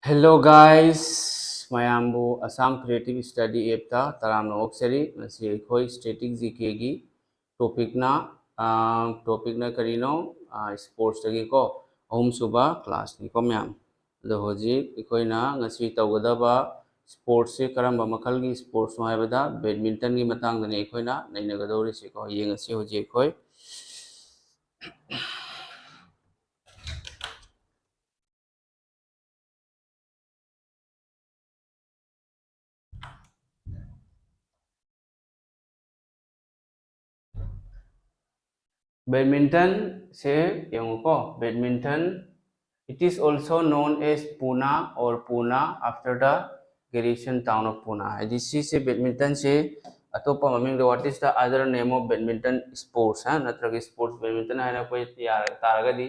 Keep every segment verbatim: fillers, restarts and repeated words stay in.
Hello guys, ꯃꯌꯥꯝꯕꯨ Assam Creative Study App ꯇ ꯇꯔꯥꯝꯅ ꯑꯣꯛꯆꯔꯤ꯫ ꯉꯁꯤ ꯑꯩꯈꯣꯏ static G K ꯒꯤ topic ꯅ, ꯑꯥ, topic ꯅ ꯀꯔꯤꯅꯣ? ꯑꯥ, sports ꯇꯒꯤꯀꯣ, ꯑꯍꯨꯝꯁꯨꯕ class ꯅꯤꯀꯣ ꯃꯌꯥꯝ꯫ ꯑꯗꯣ ꯍꯧꯖꯤꯛ ꯑꯩꯈꯣꯏꯅ ꯉꯁꯤ ꯇꯧꯒꯗꯕ sports ꯁꯦ ꯀꯔꯝꯕ ꯃꯈꯜꯒꯤ sports ꯅꯣ ꯍꯥꯏꯕꯗ badminton ꯒꯤ ꯃꯇꯥꯡꯗꯅꯤ ꯑꯩꯈꯣꯏꯅ ꯅꯩꯅꯒꯗꯧꯔꯤꯁꯤꯀꯣ꯫ ꯌꯦꯡꯉꯁꯤ ꯍꯧꯖꯤꯛ ꯑꯩꯈꯣꯏ꯫ Badminton say ꯌꯦꯡꯉꯨꯀꯣ, badminton, it is also known as Puna or Puna after the Galician town of Puna꯫ ꯍꯥꯏꯗꯤ ꯁꯤꯁꯦ badminton ꯁꯦ ꯑꯇꯣꯞꯄ ꯃꯃꯤꯡꯗ, what is the other name of badminton sports ꯍꯥ, ꯅꯠꯇ꯭ꯔꯒ sports badminton ꯍꯥꯏꯅ ꯑꯩꯈꯣꯏ ꯌꯥꯔ-, ꯇꯥꯔꯒꯗꯤ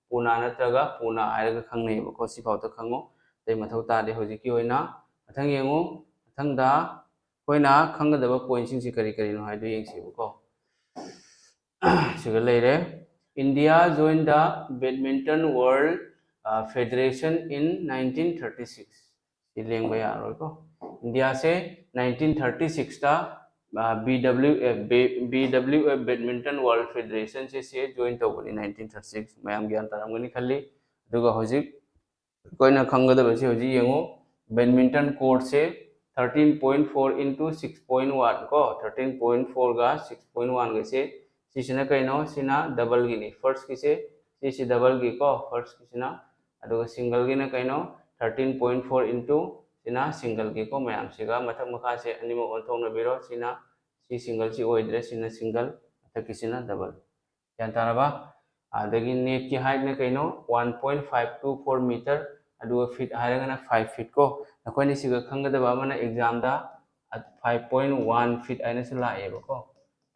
ꯄꯨꯅꯥ ꯅꯠꯇ꯭ꯔꯒ ꯄꯨꯅꯥ ꯍꯥꯏꯔꯒ ꯈꯪꯅꯩꯌꯦꯕꯀꯣ꯫ ꯁꯤꯐꯥꯎꯗ ꯈꯪꯉꯣ, ꯑꯇꯩ ꯃꯊꯧ ꯇꯥꯗꯦ꯫ ꯍꯧꯖꯤꯛꯀꯤ ꯑꯣꯏꯅ ꯃꯊꯪ ꯌꯦꯡꯉꯨ꯫ ꯃꯊꯪꯗ ꯑꯩꯈꯣꯏꯅ ꯈꯪꯒꯗꯕ point ꯁꯤꯡꯁꯤ ꯀꯔꯤ ꯀꯔꯤꯅꯣ ꯍꯥꯏꯗꯨ ꯌꯦꯡꯁꯦꯕꯀꯣ꯫ ꯁꯤꯒ ꯂꯩꯔꯦ꯫ India joined the Badminton World, uh, Federation in nineteen thirty six꯫ ꯁꯤ ꯂꯦꯡꯕ ꯌꯥꯔꯣꯏꯀꯣ꯫ ꯏꯟꯗꯤꯌꯥꯁꯦ nineteen thirty six ꯇ, ꯑ, B W F, B-, B W F Badminton World Federation ꯁꯦ, ꯁꯦ join ꯇꯧꯕꯅꯤ nineteen thirty six꯫ ꯃꯌꯥꯝ ꯒ꯭ꯌꯥꯟ ꯇꯥꯔꯝꯒꯅꯤ ꯈꯜꯂꯤ꯫ ꯑꯗꯨꯒ ꯍꯧꯖꯤꯛ ꯑꯩꯈꯣꯏꯅ ꯈꯪꯒꯗꯕꯁꯤ ꯍꯧꯖꯤꯛ ꯌꯦꯡꯉꯨ, badminton court ꯁꯦ thirteen point four into six point one ꯀꯣ, thirteen point four ꯒ six point one ꯒꯁꯦ, ꯁꯤꯁꯤꯅ ꯀꯩꯅꯣ? ꯁꯤꯅ double ꯒꯤꯅꯤ꯫ First ꯀꯤꯁꯦ, ꯁꯤꯁꯤ double ꯒꯤꯀꯣ, first ꯀꯤꯁꯤꯅ꯫ ꯑꯗꯨꯒ single ꯒꯤꯅ ꯀꯩꯅꯣ? Thirteen point four into, ꯁꯤꯅ single ꯒꯤꯀꯣ꯫ ꯃꯌꯥꯝꯁꯤꯒ ꯃꯊꯛ ꯃꯈꯥꯁꯦ ꯑꯅꯤꯃꯛ ꯑꯣꯟꯊꯣꯛꯅꯕꯤꯔꯣ꯫ ꯁꯤꯅ, ꯁꯤ single ꯁꯤ ꯑꯣꯏꯗ꯭ꯔꯦ, ꯁꯤꯅ single, ꯃꯊꯛꯀꯤꯁꯤꯅ double꯫ ꯒ꯭ꯌꯥꯟ ꯇꯥꯔꯕ? ꯑꯗꯒꯤ net ꯀꯤ height ꯅ ꯀꯩꯅꯣ? One point five two four meter, ꯑꯗꯨꯒ feet ꯍꯥꯏꯔꯒꯅ five feet ꯀꯣ꯫ ꯅꯈꯣꯏꯅ ꯁꯤꯒ ꯈꯪꯒꯗꯕ ꯑꯃꯅ exam ꯗ five point one feet ꯍꯥꯏꯅꯁꯨ ꯂꯥꯛꯑꯦꯕꯀꯣ꯫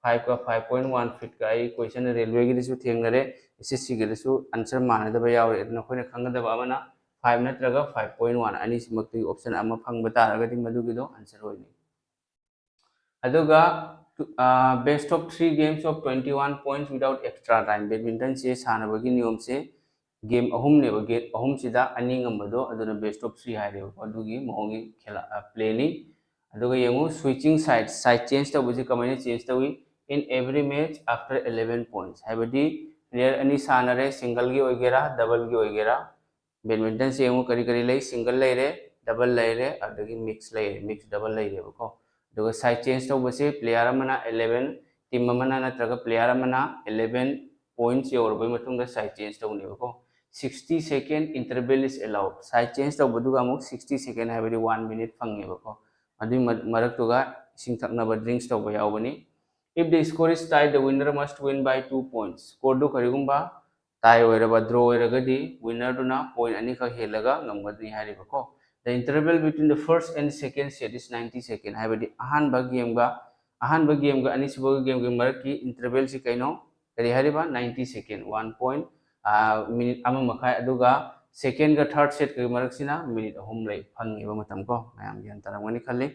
Five ꯀ five point one feet ꯀ ꯑꯩ question railway ꯒꯤꯗꯁꯨ ꯊꯦꯡꯅꯔꯦ, S S C ꯒꯤꯗꯁꯨ answer ꯃꯥꯟꯅꯗꯕ ꯌꯥꯎꯔꯦ꯫ ꯑꯗꯨ ꯅꯈꯣꯏꯅ ꯈꯪꯒꯗꯕ ꯑꯃꯅ five ꯅꯠꯇ꯭ꯔꯒ five point one, ꯑꯅꯤꯁꯤꯃꯛꯇꯒꯤ option ꯑꯃ ꯐꯪꯕ ꯇꯥꯔꯒꯗꯤ ꯃꯗꯨꯒꯤꯗꯣ answer ꯑꯣꯏꯅꯤ꯫ ꯑꯗꯨꯒ, ꯑ, best of three games of twenty one points without extra time꯫ Badminton ꯁꯦ ꯁꯥꯟꯅꯕꯒꯤ ꯅꯤꯌꯣꯝꯁꯦ ꯒꯦꯝ ꯑꯍꯨꯝꯅꯦꯕ, ꯒꯦꯝ ꯑꯍꯨꯝꯁꯤꯗ ꯑꯅꯤ ꯉꯝꯕꯗꯣ, ꯑꯗꯨꯅ best of three ꯍꯥꯏꯔꯦꯕꯀꯣ꯫ ꯑꯗꯨꯒꯤ ꯃꯑꯣꯡꯒꯤ ꯈꯦꯂꯥ ꯄ꯭ꯂꯦꯅꯤ꯫ ꯑꯗꯨꯒ ꯌꯦꯡꯉꯨ, switching side, side change ꯇꯧꯕꯁꯤ ꯀꯃꯥꯏꯅ change ꯇꯧꯏ? In every match after eleven points, ꯍꯥꯏꯕꯗꯤ player ꯑꯅꯤ ꯁꯥꯟꯅꯔꯦ, ꯁꯤꯡꯒꯜꯒꯤ ꯑꯣꯏꯒꯦꯔꯥ ꯗꯕꯜꯒꯤ ꯑꯣꯏꯒꯦꯔꯥ꯫ ꯕꯦꯗꯃꯤꯟꯇꯟꯁꯦ ꯌꯦꯡꯉꯨ, ꯀꯔꯤ ꯀꯔꯤ ꯂꯩ? ꯁꯤꯡꯒꯜ ꯂꯩꯔꯦ, ꯗꯕꯜ ꯂꯩꯔꯦ, ꯑꯗꯒꯤ ꯃꯤꯛꯁ ꯂꯩꯔꯦ, ꯃꯤꯛꯁ ꯗꯕꯜ ꯂꯩꯔꯦꯕꯀꯣ꯫ ꯑꯗꯨꯒ side change ꯇꯧꯕꯁꯦ player ꯑꯃꯅ eleven, team ꯑꯃꯅ ꯅꯠꯇ꯭ꯔꯒ player ꯑꯃꯅ eleven points ꯌꯧꯔꯕꯩ ꯃꯇꯨꯡꯗ side change ꯇꯧꯅꯦꯕꯀꯣ꯫ Sixty second interval is allowed. Side change ꯇꯧꯕꯗꯨꯒ ꯑꯃꯨꯛ sixty second, ꯍꯥꯏꯕꯗꯤ one minute ꯐꯪꯉꯦꯕꯀꯣ꯫ ꯑꯗꯨꯒꯤ ꯃ- ꯃꯔꯛꯇꯨꯒ ꯏꯁꯤꯡ ꯊꯛꯅꯕ drinks ꯇꯧꯕ ꯌꯥꯎꯒꯅꯤ꯫ If the score is tied, the winner must win by two points. Scoreꯗꯨ ꯀꯔꯤꯒꯨꯝꯕ tie ꯑꯣꯏꯔꯕ, draw ꯑꯣꯏꯔꯒꯗꯤ winnerꯗꯨꯅ point ꯑꯅꯤꯈꯛ ꯍꯦꯜꯂꯒ ꯉꯝꯒꯗꯣꯏꯅꯤ ꯍꯥꯏꯔꯤꯕꯀꯣ꯫ The interval between the first and second set is ninety second. ꯍꯥꯏꯕꯗꯤ ꯑꯍꯥꯟꯕ gameꯒ, ꯑꯍꯥꯟꯕ gameꯒ ꯑꯅꯤꯁꯨꯕ gameꯒꯤ ꯃꯔꯛꯀꯤ intervalꯁꯤ ꯀꯩꯅꯣ? ꯀꯔꯤ ꯍꯥꯏꯔꯤꯕ? Ninety second, one point, minute ꯑꯃ ꯃꯈꯥꯏ, ꯑꯗꯨꯒ secondꯒ third setꯀꯒꯤ ꯃꯔꯛꯁꯤꯅ minute ꯑꯍꯨꯝ ꯂꯩ, ꯐꯪꯉꯤꯕ ꯃꯇꯝ ꯀꯣ꯫ ꯃꯌꯥꯝ ꯒ꯭ꯌꯥꯟ ꯇꯥꯔꯝꯒꯅꯤ ꯈꯜꯂꯤ꯫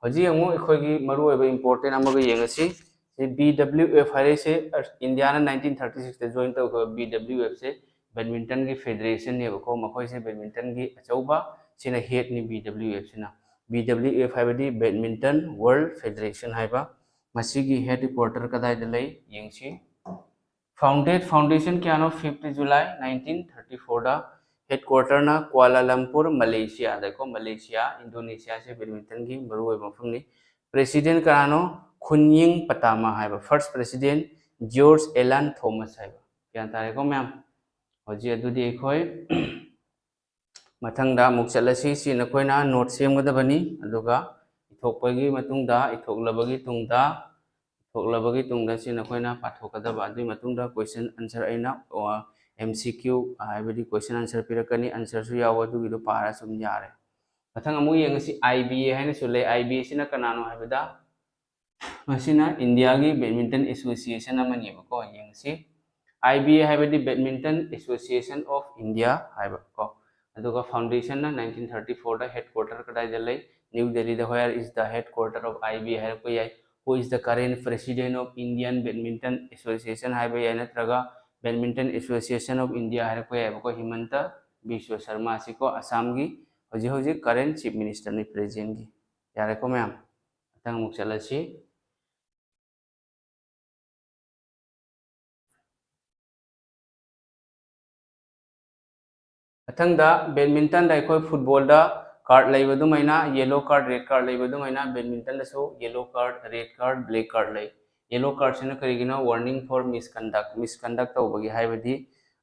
ꯍꯧꯖꯤꯛ ꯑꯃꯨꯛ ꯑꯩꯈꯣꯏꯒꯤ ꯃꯔꯨꯑꯣꯏꯕ important ꯑꯃꯒ ꯌꯦꯡꯉꯁꯤ꯫ ꯁꯤ B W F ꯍꯥꯏꯔꯤꯁꯦ, ꯏꯟꯗꯤꯌꯥꯅ nineteen thirty sixꯇ join ꯇꯧꯈꯤꯕ B W Fꯁꯦ badmintonꯒꯤ federationꯅꯦꯕꯀꯣ꯫ ꯃꯈꯣꯏꯁꯦ badmintonꯒꯤ ꯑꯆꯧꯕ, ꯁꯤꯅ headꯅꯤ, B W Fꯁꯤꯅ꯫ B W F ꯍꯥꯏꯕꯗꯤ Badminton World Federation ꯍꯥꯏꯕ꯫ ꯃꯁꯤꯒꯤ headquarter ꯀꯗꯥꯏꯗ ꯂꯩ ꯌꯦꯡꯁꯤ꯫ Founded, foundation ꯀꯌꯥꯅꯣ? Fifth July nineteen thirty fourꯗ꯫ Headquarterꯅ Kuala Lumpur, Malaysiaꯗꯀꯣ꯫ Malaysia, Indonesiaꯁꯦ badmintonꯒꯤ ꯃꯔꯨꯑꯣꯏꯕ ꯃꯐꯝꯅꯤ꯫ President ꯀꯅꯥꯅꯣ? ꯈꯨꯟꯌꯤꯡ ꯄꯇꯥꯃꯥ ꯍꯥꯏꯕ꯫ First president George Alan Thomas ꯍꯥꯏꯕ꯫ ꯒ꯭ꯌꯥꯟ ꯇꯥꯔꯦꯀꯣ ꯃꯌꯥꯝ? ꯍꯧꯖꯤꯛ ꯑꯗꯨꯗꯤ ꯑꯩꯈꯣꯏ ꯃꯊꯪꯗ ꯑꯃꯨꯛ ꯆꯠꯂꯁꯤ꯫ ꯁꯤ ꯅꯈꯣꯏꯅ note ꯁꯦꯝꯒꯗꯕꯅꯤ꯫ ꯑꯗꯨꯒ ꯏꯊꯣꯛꯄꯒꯤ ꯃꯇꯨꯡꯗ, ꯏꯊꯣꯛꯂꯕꯒꯤ ꯇꯨꯡꯗ, ꯏꯊꯣꯛꯂꯕꯒꯤ ꯇꯨꯡꯗ ꯁꯤ ꯅꯈꯣꯏꯅ ꯄꯥꯊꯣꯛꯀꯗꯕ꯫ ꯑꯗꯨꯒꯤ ꯃꯇꯨꯡꯗ question answer ꯑꯩꯅ, ꯑꯣ, M C Q ꯍꯥꯏꯕꯗꯤ question answer ꯄꯤꯔꯛꯀꯅꯤ, answerꯁꯨ ꯌꯥꯎꯕ, ꯑꯗꯨꯒꯤꯗꯣ ꯄꯥꯔ ꯁꯨꯝ ꯌꯥꯔꯦ꯫ ꯃꯊꯪ ꯑꯃꯨꯛ ꯌꯦꯡꯉꯁꯤ, I B A ꯍꯥꯏꯅꯁꯨ ꯂꯩ꯫ I B A ꯁꯤꯅ ꯀꯅꯥꯅꯣ ꯍꯥꯏꯕꯗ, ꯃꯁꯤꯅ ꯏꯟꯗꯤꯌꯥꯒꯤ badminton association ꯑꯃꯅꯦꯕꯀꯣ꯫ ꯌꯦꯡꯉꯁꯤ, I B A ꯍꯥꯏꯕꯗꯤ Badminton Association of India ꯍꯥꯏꯕ ꯀꯣ꯫ ꯑꯗꯨꯒ foundationꯅ nineteen thirty fourꯗ꯫ Headquarter ꯀꯗꯥꯏꯗ ꯂꯩ? New Delhiꯗ꯫ Where is the headquarter of I B A ꯍꯥꯏꯔꯛꯄ ꯌꯥꯏ꯫ Who is the current president of Indian Badminton Association ꯍꯥꯏꯕ ꯌꯥꯏ, ꯅꯠꯇ꯭ꯔꯒ Badminton Association of India ꯍꯥꯏꯔꯛꯄ ꯌꯥꯏꯕꯀꯣ, ꯍꯤꯃꯟꯇ ꯕꯤꯁ꯭ꯋ ꯁꯔꯃꯥꯁꯤꯀꯣ, ꯑꯁꯥꯝꯒꯤ ꯍꯧꯖꯤꯛ ꯍꯧꯖꯤꯛ current chief ministerꯅꯤ, presentꯒꯤ꯫ ꯌꯥꯔꯦꯀꯣ ꯃꯌꯥꯝ, ꯃꯊꯪ ꯑꯃꯨꯛ ꯆꯠꯂꯁꯤ꯫ ꯃꯊꯪꯗ badmintonꯗ ꯑꯩꯈꯣꯏ footballꯗ card ꯂꯩꯕ ꯑꯗꯨꯃꯥꯏꯅ, yellow card, red card ꯂꯩꯕ ꯑꯗꯨꯃꯥꯏꯅ badmintonꯗꯁꯨ yellow card, red card, black card ꯂꯩ꯫ Yellow cardꯁꯤꯅ ꯀꯔꯤꯒꯤꯅꯣ? Warning for misconduct, misconduct ꯇꯧꯕꯒꯤ, ꯍꯥꯏꯕꯗꯤ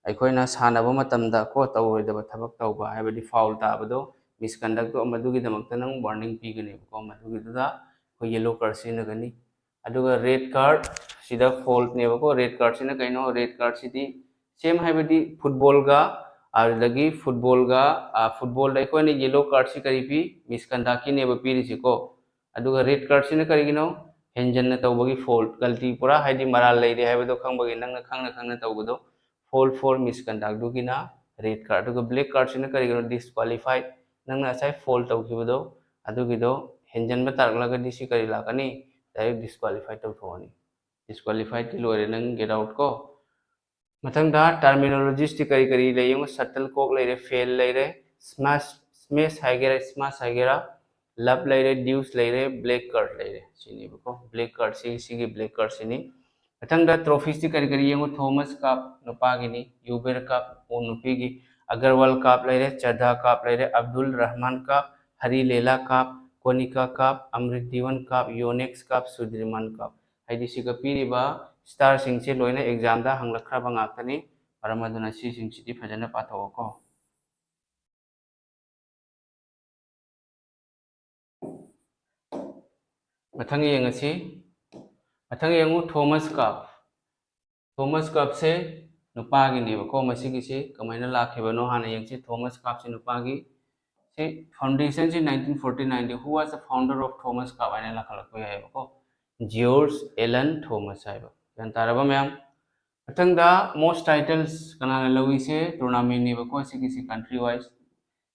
ꯑꯩꯈꯣꯏꯅ ꯁꯥꯟꯅꯕ ꯃꯇꯝꯗ ꯀꯣ ꯇꯧꯔꯣꯏꯗꯕ ꯊꯕꯛ ꯇꯧꯕ, ꯍꯥꯏꯕꯗꯤ foul ꯇꯥꯕꯗꯣ, misconductꯇꯣ, ꯃꯗꯨꯒꯤꯗꯃꯛꯇ ꯅꯪ warning ꯄꯤꯒꯅꯦꯕꯀꯣ꯫ ꯃꯗꯨꯒꯤꯗꯨꯗ ꯑꯩꯈꯣꯏ yellow card ꯁꯤꯖꯤꯟꯅꯒꯅꯤ꯫ ꯑꯗꯨꯒ red card ꯁꯤꯗ foulꯅꯦꯕꯀꯣ꯫ Red cardꯁꯤꯅ ꯀꯩꯅꯣ? Red cardꯁꯤꯗꯤ same, ꯍꯥꯏꯕꯗꯤ footballꯒ, ꯑꯗꯨꯗꯒꯤ footballꯒ, footballꯗ ꯑꯩꯈꯣꯏꯅ yellow cardꯁꯤ ꯀꯔꯤ ꯄꯤ? Misconductꯀꯤꯅꯦꯕ ꯄꯤꯔꯤꯁꯤꯀꯣ꯫ ꯑꯗꯨꯒ red cardꯁꯤꯅ ꯀꯔꯤꯒꯤꯅꯣ? ꯍꯦꯟꯖꯟꯅ ꯇꯧꯕꯒꯤ foul, ꯒꯜꯇꯤ ꯄꯨꯔꯥ, ꯍꯥꯏꯗꯤ ꯃꯔꯥꯜ ꯂꯩꯔꯦ ꯍꯥꯏꯕꯗꯣ ꯈꯪꯕꯒꯤ ꯅꯪꯅ ꯈꯪꯅ ꯈꯪꯅ ꯇꯧꯕꯗꯣ, foul for misconductꯗꯨꯒꯤꯅ red card꯫ ꯑꯗꯨꯒ black cardꯁꯤꯅ ꯀꯔꯤꯒꯤꯅꯣ? Disqualified, ꯅꯪꯅ ꯉꯁꯥꯏ foul ꯇꯧꯈꯤꯕꯗꯣ ꯑꯗꯨꯒꯤꯗꯣ ꯍꯦꯟꯖꯟꯕ ꯇꯥꯔꯛꯂꯒꯗꯤ ꯁꯤ ꯀꯔꯤ ꯂꯥꯛꯀꯅꯤ? Direct disqualify ꯇꯧꯊꯣꯛꯑꯅꯤ꯫ Disqualifiedꯇꯤ ꯂꯣꯏꯔꯦ, ꯅꯪ get out ꯀꯣ꯫ ꯃꯊꯪꯗ terminologiesꯇꯤ ꯀꯔꯤ ꯀꯔꯤ ꯂꯩ ꯌꯦꯡꯉꯣ꯫ Shuttlecock ꯂꯩꯔꯦ, foul ꯂꯩꯔꯦ, smash, smash ꯍꯥꯏꯒꯦꯔꯥ, smash ꯍꯥꯏꯒꯦꯔꯥ, love ꯂꯩꯔꯦ, deuce ꯂꯩꯔꯦ, black card ꯂꯩꯔꯦ꯫ ꯁꯤꯅꯦꯕꯀꯣ, black cardꯁꯤ, ꯁꯤꯒꯤ black cardꯁꯤꯅꯤ꯫ ꯃꯊꯪꯗ trophiesꯇꯤ ꯀꯔꯤ ꯀꯔꯤ ꯌꯦꯡꯉꯣ꯫ Thomas Cup ꯅꯨꯄꯥꯒꯤꯅꯤ, Uber Cup ꯅꯨꯄꯤꯒꯤ, Agarwal Cup ꯂꯩꯔꯦ, Chadha Cup ꯂꯩꯔꯦ, Abdul Rahman Cup, Hari Lela Cup, Konica Cup, Amrit Dewan Cup, Yonex Cup, Sudirman Cup꯫ ꯍꯥꯏꯗꯤ ꯁꯤꯒ ꯄꯤꯔꯤꯕ starꯁꯤꯡꯁꯦ ꯂꯣꯏꯅ examꯗ ꯍꯪꯂꯛꯈ꯭ꯔꯕ ꯉꯥꯛꯇꯅꯤ꯫ ꯃꯔꯝ ꯑꯗꯨꯅ ꯁꯤꯁꯤꯡꯁꯤꯗꯤ ꯐꯖꯅ ꯄꯥꯊꯣꯛꯑꯣꯀꯣ꯫ ꯃꯊꯪ ꯌꯦꯡꯉꯁꯤ꯫ ꯃꯊꯪ ꯌꯦꯡꯉꯨ, Thomas Cup꯫ Thomas Cupꯁꯦ ꯅꯨꯄꯥꯒꯤꯅꯦꯕꯀꯣ꯫ ꯃꯁꯤꯒꯤꯁꯤ ꯀꯃꯥꯏꯅ ꯂꯥꯛꯈꯤꯕꯅꯣ ꯍꯥꯟꯅ ꯌꯦꯡꯁꯤ꯫ Thomas Cupꯁꯤ ꯅꯨꯄꯥꯒꯤ, ꯁꯤ foundationꯁꯤ nineteen forty nineꯗ, "Who was the founder of Thomas Cup?" ꯍꯥꯏꯅ ꯂꯥꯛꯈꯠꯂꯛꯄ ꯌꯥꯏꯑꯕꯀꯣ꯫ George Alan Thomas ꯍꯥꯏꯕ꯫ ꯒ꯭ꯌꯥꯟ ꯇꯥꯔꯕ ꯃꯌꯥꯝ? ꯃꯊꯪꯗ most titles ꯀꯅꯥꯅ ꯂꯧꯏꯁꯦ? Tournamentꯅꯦꯕꯀꯣ꯫ ꯁꯤꯒꯤꯁꯤ country wise,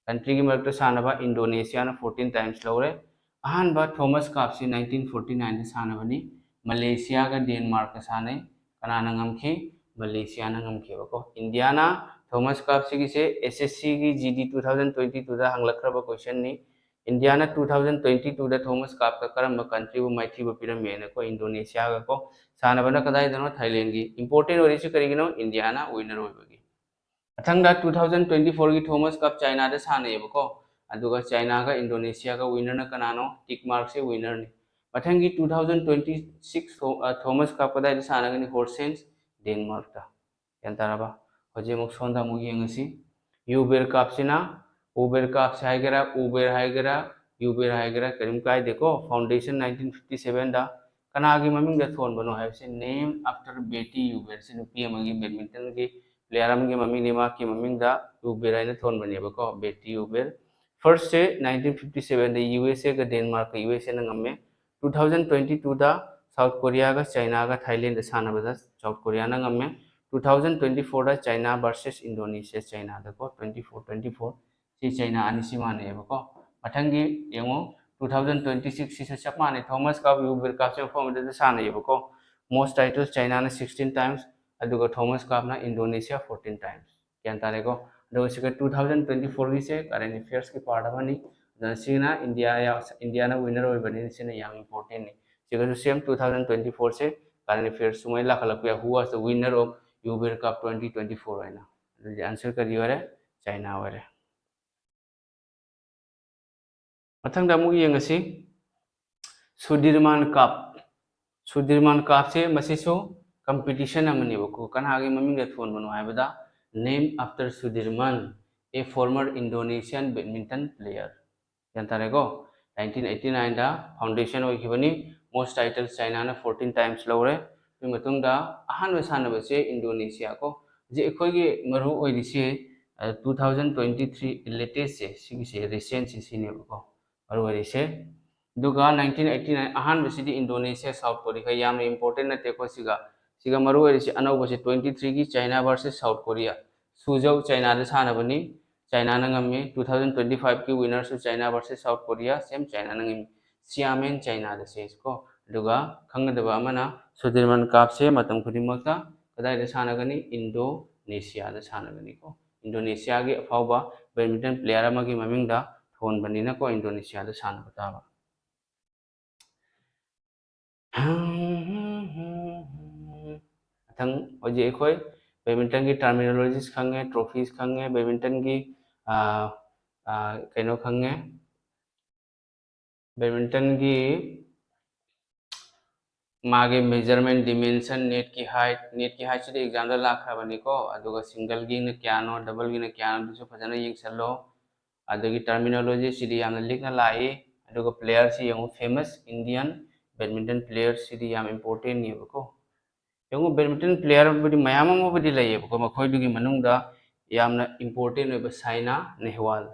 countryꯒꯤ ꯃꯔꯛꯇ ꯁꯥꯟꯅꯕ, Indonesiaꯅ fourteen times ꯂꯧꯔꯦ꯫ ꯑꯍꯥꯟꯕ Thomas Cupꯁꯤ nineteen forty nineꯗ ꯁꯥꯟꯅꯕꯅꯤ꯫ Malaysiaꯒ Denmarkꯀ ꯁꯥꯟꯅꯩ꯫ ꯀꯅꯥꯅ ꯉꯝꯈꯤ? ꯃꯂꯦꯁꯤꯌꯥꯅ ꯉꯝꯈꯤꯕꯀꯣ꯫ ꯏꯟꯗꯤꯌꯥꯅ ꯊꯣꯃꯁ ꯀꯞꯁꯤꯒꯤꯁꯦ ꯑꯦꯁ ꯑꯦꯁ ꯁꯤꯒꯤ G D two thousand twenty ꯇꯨꯗ ꯍꯪꯂꯛꯈ꯭ꯔꯕ ꯀꯣꯏꯁꯟꯅꯤ꯫ ꯏꯟꯗꯤꯌꯥꯅ ꯇꯨ ꯊꯥꯎꯖꯟ ꯇ꯭ꯋꯦꯟꯇꯤ ꯇꯨꯗ ꯊꯣꯃꯁ ꯀꯞꯇ ꯀꯔꯝꯕ ꯀꯟꯇ꯭ꯔꯤꯕꯨ ꯃꯥꯏꯊꯤꯕ ꯄꯤꯔꯝꯃꯦꯅꯀꯣ, ꯏꯟꯗꯣꯅꯦꯁꯤꯌꯥꯒꯀꯣ꯫ ꯁꯥꯟꯅꯕꯅ ꯀꯗꯥꯏꯗꯅꯣ? ꯊꯥꯏꯂꯦꯟꯒꯤ꯫ ꯏꯝꯄꯣꯔꯇꯦꯟ ꯑꯣꯏꯔꯤꯁꯤ ꯀꯔꯤꯒꯤꯅꯣ? ꯏꯟꯗꯤꯌꯥꯅ ꯋꯤꯟꯅꯔ ꯑꯣꯏꯕꯒꯤ꯫ ꯃꯊꯪꯗ ꯇꯨ ꯊꯥꯎꯖꯟ ꯇ꯭ꯋꯦꯟꯇꯤ ꯐꯣꯔꯒꯤ ꯊꯣꯃꯁ ꯀꯞ ꯆꯥꯏꯅꯥꯗ ꯁꯥꯟꯅꯩꯌꯦꯕꯀꯣ꯫ ꯑꯗꯨꯒ ꯆꯥꯏꯅꯥꯒ ꯏꯟꯗꯣꯅꯦꯁꯤꯌꯥꯒ ꯋꯤꯟꯅꯔꯅ ꯀꯅꯥꯅꯣ? ꯇꯤꯛ ꯃꯥꯔꯛꯁꯦ ꯋꯤꯟꯅꯔꯅꯤ꯫ ꯃꯊꯪꯒꯤ ꯇꯨ ꯊꯥꯎꯖꯟ ꯇ꯭ꯋꯦꯟꯇꯤ ꯁꯤꯛꯁ ꯊꯣ-, ꯑ, ꯊꯣꯃꯁ ꯀꯞ ꯀꯗꯥꯏꯗ ꯁꯥꯟꯅꯒꯅꯤ? ꯍꯣꯔꯁꯦꯟꯁ, ꯗꯦꯟꯃꯥꯔꯛꯇ꯫ ꯒ꯭ꯌꯥꯟ ꯇꯥꯔꯕ? ꯍꯧꯖꯤꯛ ꯑꯃꯨꯛ ꯁꯣꯝꯗ ꯑꯃꯨꯛ ꯌꯦꯡꯉꯁꯤ꯫ ꯌꯨꯕꯦꯔ ꯀꯞꯁꯤꯅ, ꯎꯕꯦꯔ ꯀꯞꯁꯦ ꯍꯥꯏꯒꯦꯔꯥ, ꯎꯕꯦꯔ ꯍꯥꯏꯒꯦꯔꯥ, ꯌꯨꯕꯦꯔ ꯍꯥꯏꯒꯦꯔꯥ, ꯀꯔꯤꯝ ꯀꯥꯏꯗꯦꯀꯣ꯫ ꯐꯥꯎꯟꯗꯦꯁꯟ ꯅꯥꯏꯟꯇꯤꯟ ꯐꯤꯐꯇꯤ ꯁꯚꯦꯟꯗ꯫ ꯀꯅꯥꯒꯤ ꯃꯃꯤꯡꯗ ꯊꯣꯟꯕꯅꯣ ꯍꯥꯏꯕꯁꯤ, name after Betty Uber꯫ ꯁꯤ ꯅꯨꯄꯤ ꯑꯃꯒꯤ, ꯕꯦꯗꯃꯤꯟꯇꯟꯒꯤ ꯄ꯭ꯂꯦꯌꯔ ꯑꯃꯒꯤ ꯃꯃꯤꯡꯅꯤ, ꯃꯍꯥꯛꯀꯤ ꯃꯃꯤꯡꯗ ꯌꯨꯕꯦꯔ ꯍꯥꯏꯅ ꯊꯣꯟꯕꯅꯦꯕꯀꯣ, ꯕꯦꯇꯤ ꯌꯨꯕꯦꯔ꯫ ꯐꯥꯔꯁꯁꯦ ꯅꯥꯏꯟꯇꯤꯟ ꯐꯤꯐꯇꯤ ꯁꯚꯦꯟꯗ ꯌꯨ ꯑꯦꯁ ꯑꯦꯒ ꯗꯦꯟꯃꯥꯔꯛꯀ, ꯌꯨ ꯑꯦꯁ ꯑꯦꯅ ꯉꯝꯃꯦ꯫ ꯇꯨ ꯊꯥꯎꯖꯟ ꯇ꯭ꯋꯦꯟꯇꯤ ꯇꯨꯗ ꯁꯥꯎꯠ ꯀꯣꯔꯤꯌꯥꯒ ꯆꯥꯏꯅꯥꯒ ꯊꯥꯏꯂꯦꯟꯗ ꯁꯥꯟꯅꯕꯗ ꯁꯥꯎꯠ ꯀꯣꯔꯤꯌꯥꯅ ꯉꯝꯃꯦ꯫ ꯇꯨ ꯊꯥꯎꯖꯟ ꯇ꯭ꯋꯦꯟꯇꯤ ꯐꯣꯔꯗ ꯆꯥꯏꯅꯥ ꯚꯔꯁꯦꯁ ꯏꯟꯗꯣꯅꯦꯁꯤꯌꯥ, ꯆꯥꯏꯅꯥꯗꯀꯣ, ꯇ꯭ꯋꯦꯟꯇꯤ ꯐꯣꯔ ꯇ꯭ꯋꯦꯟꯇꯤ ꯐꯣꯔ꯫ ꯁꯤ ꯆꯥꯏꯅꯥ ꯑꯅꯤꯁꯤ ꯃꯥꯟꯅꯩꯌꯦꯕꯀꯣ꯫ ꯃꯊꯪꯒꯤ ꯌꯦꯡꯉꯨ, ꯇꯨ ꯊꯥꯎꯖꯟ ꯇ꯭ꯋꯦꯟꯇꯤ ꯁꯤꯛꯁꯁꯤꯁꯨ ꯆꯞ ꯃꯥꯟꯅꯩ꯫ ꯊꯣꯃꯁ ꯀꯞ, ꯌꯨꯕꯦꯔ ꯀꯞꯁꯦ ꯃꯐꯝ ꯑꯃꯗ ꯁꯥꯟꯅꯩꯌꯦꯕꯀꯣ꯫ ꯃꯣꯁ ꯇꯥꯏꯇꯜꯁ ꯆꯥꯏꯅꯥꯅ ꯁꯤꯛꯁꯇꯤꯟ ꯇꯥꯏꯝꯁ, ꯑꯗꯨꯒ ꯊꯣꯃꯁ ꯀꯞꯅ ꯏꯟꯗꯣꯅꯦꯁꯤꯌꯥ ꯐꯣꯔꯇꯤꯟ ꯇꯥꯏꯝꯁ꯫ ꯒ꯭ꯌꯥꯟ ꯇꯥꯔꯦꯀꯣ? ꯑꯗꯨꯒ ꯁꯤꯒ ꯇꯨ ꯊꯥꯎꯖꯟ ꯇ꯭ꯋꯦꯟꯇꯤ ꯐꯣꯔꯒꯤꯁꯦ ꯀꯔꯦꯟ ꯑꯦꯐꯤꯌꯔꯁꯀꯤ ꯄꯥꯔꯠ ꯑꯃꯅꯤ꯫ ꯑꯗꯨꯅ ꯁꯤꯅ ꯏꯟꯗꯤꯌꯥ ꯌꯥꯎ-, ꯏꯟꯗꯤꯌꯥꯅ ꯋꯤꯟꯅꯔ ꯑꯣꯏꯕꯅꯤꯅ ꯁꯤꯅ ꯌꯥꯝ ꯏꯝꯄꯣꯔꯇꯦꯟꯅꯤ꯫ ꯁꯤꯒꯁꯨ ꯁꯦꯝ ꯇꯨ ꯊꯥꯎꯖꯟ ꯇ꯭ꯋꯦꯟꯇꯤ ꯐꯣꯔꯁꯦ ꯀꯔꯦꯟ ꯑꯦꯐꯤꯌꯔꯁ ꯁꯨꯃꯥꯏꯅ ꯂꯥꯛꯈꯠꯂꯛꯄ ꯌꯥꯏ꯫ Who was the winner of Uber Cup twenty twenty four ꯍꯥꯏꯅ? ꯑꯗꯨꯗꯤ ꯑꯟꯁꯔ ꯀꯔꯤ ꯑꯣꯏꯔꯦ? ꯆꯥꯏꯅꯥ ꯑꯣꯏꯔꯦ꯫ ꯃꯊꯪꯗ ꯑꯃꯨꯛ ꯌꯦꯡꯉꯁꯤ, ꯁꯨꯗꯤꯔꯃꯥꯟ ꯀꯞ꯫ ꯁꯨꯗꯤꯔꯃꯥꯟ ꯀꯞꯁꯦ ꯃꯁꯤꯁꯨ ꯀꯝꯄꯤꯇꯤꯁꯟ ꯑꯃꯅꯦꯕꯀꯣ꯫ ꯀꯅꯥꯒꯤ ꯃꯃꯤꯡꯗ ꯊꯣꯟꯕꯅꯣ ꯍꯥꯏꯕꯗ, name after Sudirman, a former Indonesian badminton player꯫ ꯒ꯭ꯌꯥꯟ ꯇꯥꯔꯦꯀꯣ? ꯅꯥꯏꯟꯇꯤꯟ ꯑꯩꯠꯇꯤ ꯅꯥꯏꯟꯗ foundation ꯑꯣꯏꯈꯤꯕꯅꯤ꯫ Most titles ꯆꯥꯏꯅꯥꯅ fourteen times ꯂꯧꯔꯦ꯫ ꯑꯗꯨꯒꯤ ꯃꯇꯨꯡꯗ ꯑꯍꯥꯟꯕ ꯁꯥꯟꯅꯕꯁꯦ ꯏꯟꯗꯣꯅꯦꯁꯤꯌꯥ ꯀꯣ꯫ ꯍꯧꯖꯤꯛ ꯑꯩꯈꯣꯏꯒꯤ ꯃꯔꯨ ꯑꯣꯏꯔꯤꯁꯦ, ꯑ, ꯇꯨ ꯊꯥꯎꯖꯟ ꯇ꯭ꯋꯦꯟꯇꯤ ꯊ꯭ꯔꯤ ꯂꯦꯇꯦꯁꯁꯦ, ꯁꯤꯒꯤꯁꯦ, ꯔꯤꯁꯦꯟꯁꯤ ꯁꯤꯅꯦꯕꯀꯣ ꯃꯔꯨ ꯑꯣꯏꯔꯤꯁꯦ꯫ ꯑꯗꯨꯒ ꯅꯥꯏꯟꯇꯤꯟ ꯑꯩꯠꯇꯤ ꯅꯥꯏꯟ ꯑꯍꯥꯟꯕꯁꯤꯗꯤ ꯏꯟꯗꯣꯅꯦꯁꯤꯌꯥ, ꯁꯥꯎꯠ ꯀꯣꯔꯤꯌꯥ, ꯌꯥꯝꯅ ꯏꯝꯄꯣꯔꯇꯦꯟ ꯅꯠꯇꯦꯀꯣ ꯁꯤꯒ꯫ ꯁꯤꯒ ꯃꯔꯨ ꯑꯣꯏꯔꯤꯁꯤ ꯑꯅꯧꯕꯁꯤ ꯇ꯭ꯋꯦꯟꯇꯤ ꯊ꯭ꯔꯤꯒꯤ ꯆꯥꯏꯅꯥ ꯚꯔꯁꯦꯁ ꯁꯥꯎꯠ ꯀꯣꯔꯤꯌꯥ꯫ ꯁꯨꯖꯧ ꯆꯥꯏꯅꯥꯗ ꯁꯥꯟꯅꯕꯅꯤ, ꯆꯥꯏꯅꯥꯅ ꯉꯝꯃꯤ꯫ ꯇꯨ ꯊꯥꯎꯖꯟ ꯇ꯭ꯋꯦꯟꯇꯤ ꯐꯥꯏꯚꯀꯤ ꯋꯤꯟꯅꯔꯁꯨ China versus south Korea, same ꯆꯥꯏꯅꯥꯅ ꯉꯝꯃꯤ꯫ ꯁꯤꯌꯥꯃꯦꯟ ꯆꯥꯏꯅꯥꯗ ꯁꯦꯁꯀꯣ꯫ ꯑꯗꯨꯒ ꯈꯪꯒꯗꯕ ꯑꯃꯅ, ꯁꯨꯗꯤꯔꯃꯟ ꯀꯥꯞꯁꯦ ꯃꯇꯝ ꯈꯨꯗꯤꯡꯃꯛꯇ ꯀꯗꯥꯏꯗ ꯁꯥꯟꯅꯒꯅꯤ? ꯏꯟꯗꯣꯅꯦꯁꯤꯌꯥꯗ ꯁꯥꯟꯅꯒꯅꯤꯀꯣ꯫ ꯏꯟꯗꯣꯅꯦꯁꯤꯌꯥꯒꯤ ꯑꯐꯥꯎꯕ badminton player ꯑꯃꯒꯤ ꯃꯃꯤꯡꯗ ꯊꯣꯟꯕꯅꯤꯅꯀꯣ, ꯏꯟꯗꯣꯅꯦꯁꯤꯌꯥꯗ ꯁꯥꯟꯅꯕ ꯇꯥꯕ꯫ ꯃꯊꯪ ꯍꯧꯖꯤꯛ ꯑꯩꯈꯣꯏ badmintonꯒꯤ terminologies ꯈꯪꯉꯦ, trophies ꯈꯪꯉꯦ, badmintonꯒꯤ ꯀꯩꯅꯣ ꯈꯪꯉꯦ, badmintonꯒꯤ ꯃꯥꯒꯤ measurement, dimension, netꯀꯤ height, netꯀꯤ heightꯁꯤꯗꯤ examꯗ ꯂꯥꯛꯈ꯭ꯔꯕꯅꯤꯀꯣ꯫ ꯑꯗꯨꯒ singleꯒꯤꯅ ꯀꯌꯥꯅꯣ, doubleꯒꯤꯅ ꯀꯌꯥꯅꯣ, ꯑꯗꯨꯁꯨ ꯐꯖꯅ ꯌꯦꯡꯁꯜꯂꯣ꯫ ꯑꯗꯨꯒꯤ terminologyꯁꯤꯗꯤ ꯌꯥꯝꯅ ꯂꯤꯛꯅ ꯂꯥꯛꯏ꯫ ꯑꯗꯨꯒ playerꯁꯤ ꯌꯦꯡꯉꯨ, famous Indian badminton playerꯁꯤꯗꯤ ꯌꯥꯝ importantꯅꯦꯕꯀꯣ꯫ ꯌꯦꯡꯉꯨ, badminton playerꯕꯨꯗꯤ ꯃꯌꯥꯝ ꯑꯃꯕꯨꯗꯤ ꯂꯩꯌꯦꯕꯀꯣ, ꯃꯈꯣꯏꯗꯨꯒꯤ ꯃꯅꯨꯡꯗ ꯌꯥꯝꯅ important ꯑꯣꯏꯕ ꯁꯥꯏꯅꯥ ꯅꯦꯍꯋꯥꯜ,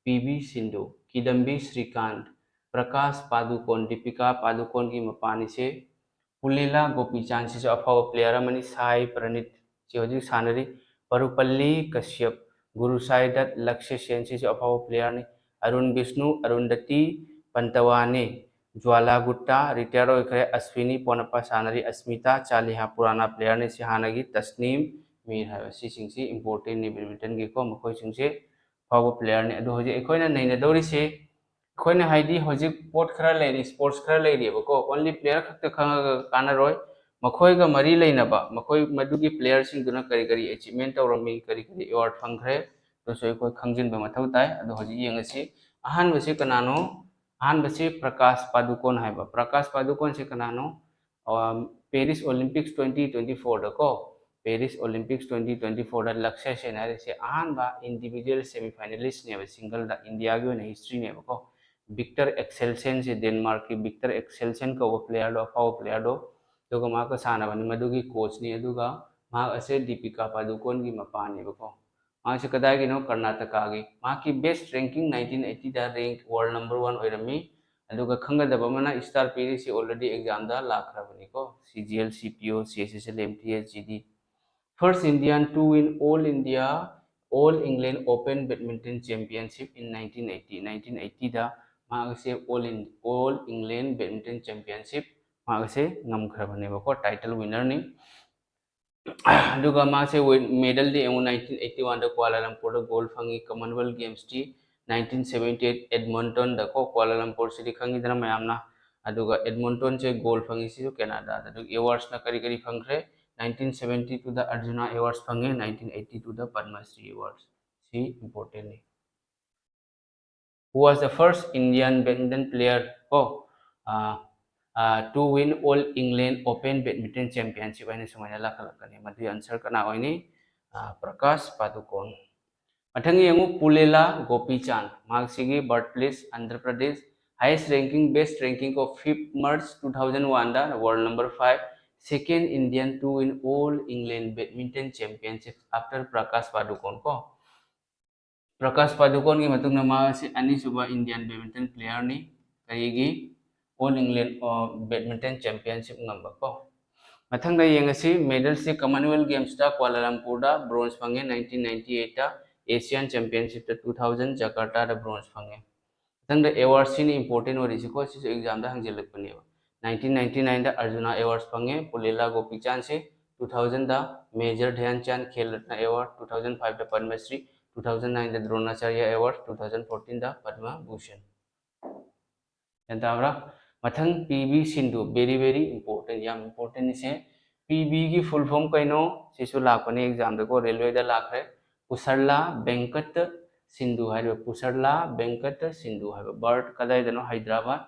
ꯄꯤ ꯚꯤ ꯁꯤꯟꯙꯨ, ꯀꯤꯗꯝꯕꯤ ꯁ꯭ꯔꯤꯀꯥꯟꯠ, ꯄ꯭ꯔꯀꯥꯁ ꯄꯥꯗꯨꯀꯣꯟ, ꯗꯤꯄꯤꯀꯥ ꯄꯥꯗꯨꯀꯣꯟꯒꯤ ꯃꯄꯥꯅꯤꯁꯦ, ꯄꯨꯂꯦꯂꯥ ꯒꯣꯄꯤꯆꯥꯟꯁꯤꯁꯨ ꯑꯐꯥꯎꯕ player ꯑꯃꯅꯤ, ꯁꯥꯏ ꯄ꯭ꯔꯅꯤꯠ ꯁꯤ ꯍꯧꯖꯤꯛ ꯁꯥꯟꯅꯔꯤ, ꯄꯔꯨꯄꯜꯂꯤ ꯀꯁ꯭ꯌꯞ, ꯒꯨꯔꯨ ꯁꯥꯏ ꯗꯠ, ꯂꯛꯁ꯭ꯌ ꯁꯦꯟ ꯁꯤꯁꯨ ꯑꯐꯥꯎꯕ playerꯅꯤ, ꯑꯔꯨꯟ ꯕꯤꯁꯅꯨ, ꯑꯔꯨꯟꯗꯇꯤ ꯄꯟꯇꯋꯥꯅꯤ, ꯖ꯭ꯋꯥꯂꯥ ꯒꯨꯠꯇꯥ retire ꯑꯣꯏꯈ꯭ꯔꯦ, ꯑꯁ꯭ꯋꯤꯅꯤ ꯄꯣꯅꯞꯄ ꯁꯥꯟꯅꯔꯤ, ꯑꯁ꯭ꯃꯤꯇꯥ ꯆꯥꯂꯤꯍꯥ ꯄꯨꯔꯥꯅꯥ playerꯅꯤ, ꯁꯤ ꯍꯥꯟꯅꯒꯤ ꯇꯁꯅꯤꯝ ꯃꯤꯔ ꯍꯥꯏꯕ, ꯁꯤꯁꯤꯡꯁꯤ importantꯅꯤ badmintonꯒꯤꯀꯣ, ꯃꯈꯣꯏꯁꯤꯡꯁꯦ ꯑꯐꯥꯎꯕ playerꯅꯤ꯫ ꯑꯗꯣ ꯍꯧꯖꯤꯛ ꯑꯩꯈꯣꯏꯅ ꯅꯩꯅꯗꯧꯔꯤꯁꯦ, ꯑꯩꯈꯣꯏꯅ ꯍꯥꯏꯗꯤ ꯍꯧꯖꯤꯛ ꯄꯣꯠ ꯈꯔ ꯂꯩꯔꯤ, sports ꯈꯔ ꯂꯩꯔꯤꯕꯀꯣ, only player ꯈꯛꯇ ꯈꯪꯉꯒ ꯀꯥꯟꯅꯔꯣꯏ, ꯃꯈꯣꯏꯒ ꯃꯔꯤ ꯂꯩꯅꯕ, ꯃꯈꯣꯏ ꯃꯗꯨꯒꯤ playerꯁꯤꯡꯗꯨꯅ ꯀꯔꯤ ꯀꯔꯤ achievement ꯇꯧꯔꯝꯃꯤ, ꯀꯔꯤ ꯀꯔꯤ award ꯐꯪꯈ꯭ꯔꯦ, ꯑꯗꯨꯁꯨ ꯑꯩꯈꯣꯏ ꯈꯪꯖꯤꯟꯕ ꯃꯊꯧ ꯇꯥꯏ꯫ ꯑꯗꯣ ꯍꯧꯖꯤꯛ ꯌꯦꯡꯉꯁꯤ, ꯑꯍꯥꯟꯕꯁꯤ ꯀꯅꯥꯅꯣ? ꯑꯍꯥꯟꯕꯁꯤ ꯄ꯭ꯔꯀꯥꯁ ꯄꯥꯗꯨꯀꯣꯟ ꯍꯥꯏꯕ꯫ ꯄ꯭ꯔꯀꯥꯁ ꯄꯥꯗꯨꯀꯣꯟꯁꯤ ꯀꯅꯥꯅꯣ? ꯑ, Paris Olympics twenty twenty fourꯗꯀꯣ, Paris Olympics twenty twenty fourꯗ ꯂꯛꯁ꯭ꯌ ꯁꯦꯟ ꯍꯥꯏꯔꯤꯁꯦ ꯑꯍꯥꯟꯕ individual semifinalistꯅꯦꯕ, singleꯗ, ꯏꯟꯗꯤꯌꯥꯒꯤ ꯑꯣꯏꯅ historyꯅꯦꯕꯀꯣ꯫ ꯚꯤꯛꯇꯔ ꯑꯦꯛꯁꯦꯜꯁꯦꯟꯁꯦ, ꯗꯦꯟꯃꯥꯔꯛꯀꯤ ꯚꯤꯛꯇꯔ ꯑꯦꯛꯁꯦꯜꯁꯦꯟ ꯀꯧꯕ playerꯗꯣ, ꯑꯐꯥꯎꯕ playerꯗꯣ, ꯑꯗꯨꯒ ꯃꯍꯥꯛꯀ ꯁꯥꯟꯅꯕꯅꯤ, ꯃꯗꯨꯒꯤ coachꯅꯤ, ꯑꯗꯨꯒ ꯃꯍꯥꯛ ꯑꯁꯦ ꯗꯤꯄꯤꯀꯥ ꯄꯥꯗꯨꯀꯣꯟꯒꯤ ꯃꯄꯥꯅꯦꯕꯀꯣ꯫ ꯃꯍꯥꯛꯁꯦ ꯀꯗꯥꯏꯒꯤꯅꯣ? ꯀꯔꯅꯥꯇꯀꯥꯒꯤ꯫ ꯃꯍꯥꯛꯀꯤ best ranking nineteen eightyꯗ rank world number one ꯑꯣꯏꯔꯝꯃꯤ꯫ ꯑꯗꯨꯒ ꯈꯪꯒꯗꯕ ꯑꯃꯅ, star ꯄꯤꯔꯤꯁꯤ already examꯗ ꯂꯥꯛꯈ꯭ꯔꯕꯅꯤꯀꯣ, C G L, ꯁꯤ ꯄꯤ ꯑꯣ, C S S L, M T S, G D. First Indian to win All India, All England Open Badminton Championship in nineteen eighty, nineteen eightyꯗ ꯃꯍꯥꯛ ꯑꯁꯦ All In-, All England Badminton Championship ꯃꯍꯥꯛ ꯑꯁꯦ ꯉꯝꯈ꯭ꯔꯕꯅꯦꯕꯀꯣ, title winnerꯅꯤ꯫ ꯑꯗꯨꯒ ꯃꯥꯁꯦ medal ꯗꯤ ꯌꯦꯡꯉꯨ, nineteen eighty one ꯗ Kuala Lumpur ꯗ gold ꯐꯪꯉꯤ꯫ Commonwealth Games T nineteen seventy eight Edmonton ꯗ ꯀꯣ, Kuala Lumpur ꯁꯤꯗꯤ ꯈꯪꯉꯤꯗꯅ ꯃꯌꯥꯝꯅ꯫ ꯑꯗꯨꯒ Edmonton ꯁꯦ gold ꯐꯪꯉꯤ, ꯁꯤꯁꯨ Canada ꯗ꯫ ꯑꯗꯨꯒ awards ꯅ ꯀꯔꯤ ꯀꯔꯤ ꯐꯪꯈ꯭ꯔꯦ? Nineteen seventy two ꯗ Arjuna Awards ꯐꯪꯉꯦ, nineteen eighty two ꯗ Padma Shri Awards꯫ ꯁꯤ important ꯅꯤ꯫ Who was the first Indian badminton player ꯀꯣ, ꯑꯥ, ꯑꯥ, to win All England Open Badminton Championship ꯍꯥꯏꯅ ꯁꯨꯃꯥꯏꯅ ꯂꯥꯛꯈꯠꯂꯛꯀꯅꯤ꯫ ꯃꯗꯨꯒꯤ answer ꯀꯅꯥ ꯑꯣꯏꯅꯤ? ꯑꯥ, ꯄ꯭ꯔꯀꯥꯁ ꯄꯥꯗꯨꯀꯣꯟ꯫ ꯃꯊꯪ ꯌꯦꯡꯉꯨ, ꯄꯨꯂꯦꯂꯥ ꯒꯣꯄꯤꯆꯥꯟ꯫ ꯃꯍꯥꯛꯁꯤꯒꯤ birthplace Andhra Pradesh. Highest ranking, best ranking of fifth March two thousand one the world number five, second Indian to win All England Badminton Championship after Prakash Padukone ꯀꯣ꯫ ꯄ꯭ꯔꯀꯥꯁ ꯄꯥꯗꯨꯀꯣꯟꯒꯤ ꯃꯇꯨꯡꯗ ꯃꯥ ꯑꯁꯤ ꯑꯅꯤꯁꯨꯕ Indian badminton player ꯅꯤ꯫ ꯀꯔꯤꯒꯤ? All England, ꯑ, Badminton Championship ꯉꯝꯕ ꯀꯣ꯫ ꯃꯊꯪꯗ ꯌꯦꯡꯉꯁꯤ, medal ꯁꯤ Commonwealth Games ꯇ Kuala Lumpur ꯗ bronze ꯐꯪꯉꯦ, nineteen ninety eight ꯇ, Asian Championship ꯇ two thousand Jakarta ꯗ bronze ꯐꯪꯉꯦ꯫ ꯃꯊꯪꯗ awards ꯁꯤꯅꯤ important ꯑꯣꯏꯔꯤꯁꯤꯀꯣ, ꯁꯤꯁꯨ exam ꯗ ꯍꯪꯖꯤꯜꯂꯛꯄꯅꯦꯕ꯫ Nineteen ninety nine ꯗ Arjuna Awards ꯐꯪꯉꯦ ꯄꯨꯂꯦꯂꯥ ꯒꯣꯄꯤꯆꯥꯟꯁꯦ, two thousand ꯗ Major Dhyan Chand Khel Ratna Award, two thousand five ꯗ Padma Shri, two thousand nine ꯗ Dronacharya Award, two thousand fourteen ꯗ Padma Bhushan꯫ ꯒ꯭ꯌꯥꯟ ꯇꯥꯕ꯭ꯔꯥ? ꯃꯊꯪ P V Sindhu, very very important, ꯌꯥꯝ important ꯅꯤꯁꯦ꯫ P V ꯒꯤ full form ꯀꯩꯅꯣ? ꯁꯤꯁꯨ ꯂꯥꯛꯄꯅꯤ exam ꯗꯀꯣ, railway ꯗ ꯂꯥꯛꯈ꯭ꯔꯦ꯫ ꯄꯨꯁꯔꯂꯥ ꯕꯦꯡꯀꯠ ꯁꯤꯟꯙꯨ ꯍꯥꯏꯔꯤꯕ, ꯄꯨꯁꯔꯂꯥ ꯕꯦꯡꯀꯠ ꯁꯤꯟꯙꯨ ꯍꯥꯏꯕ꯫ Birth ꯀꯗꯥꯏꯗꯅꯣ? Hyderabad.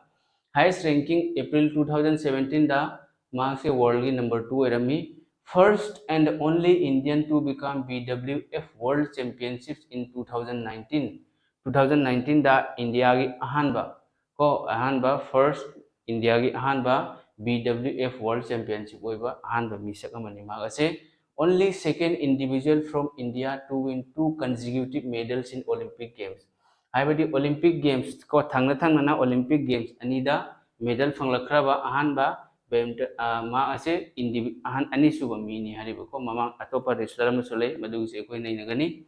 Highest ranking April two thousand seventeen ꯗ ꯃꯍꯥꯛꯁꯦ world ꯒꯤ number two ꯑꯣꯏꯔꯝꯃꯤ꯫ First and only Indian to become B W F World Championships in two thousand nineteen꯫ Two thousand nineteen ꯗ ꯏꯟꯗꯤꯌꯥꯒꯤ ꯑꯍꯥꯟꯕ ꯀꯣ, ꯑꯍꯥꯟꯕ first, ꯏꯟꯗꯤꯌꯥꯒꯤ ꯑꯍꯥꯟꯕ B W F World Championship ꯑꯣꯏꯕ ꯑꯍꯥꯟꯕ ꯃꯤꯁꯛ ꯑꯃꯅꯤ꯫ ꯃꯍꯥꯛ ꯑꯁꯦ only second individual from India to win two consecutive medals in Olympic Games꯫ ꯍꯥꯏꯕꯗꯤ Olympic Games ꯀꯣ, ꯊꯪꯅ ꯊꯪꯅꯅ Olympic Games ꯑꯅꯤꯗ medal ꯐꯪꯂꯛꯈ꯭ꯔꯕ ꯑꯍꯥꯟꯕ badminton, ꯑ, ꯃꯍꯥꯛ ꯑꯁꯦ ꯏꯟꯗꯤ-, ꯑꯍꯟ ꯑꯅꯤꯁꯨꯕ ꯃꯤꯅꯤ ꯍꯥꯏꯔꯤꯕꯀꯣ꯫ ꯃꯃꯥꯡ ꯑꯇꯣꯞꯄ wrestler ꯑꯃꯁꯨ ꯂꯩ, ꯃꯗꯨꯒꯤꯁꯨ ꯑꯩꯈꯣꯏ ꯅꯩꯅꯒꯅꯤ꯫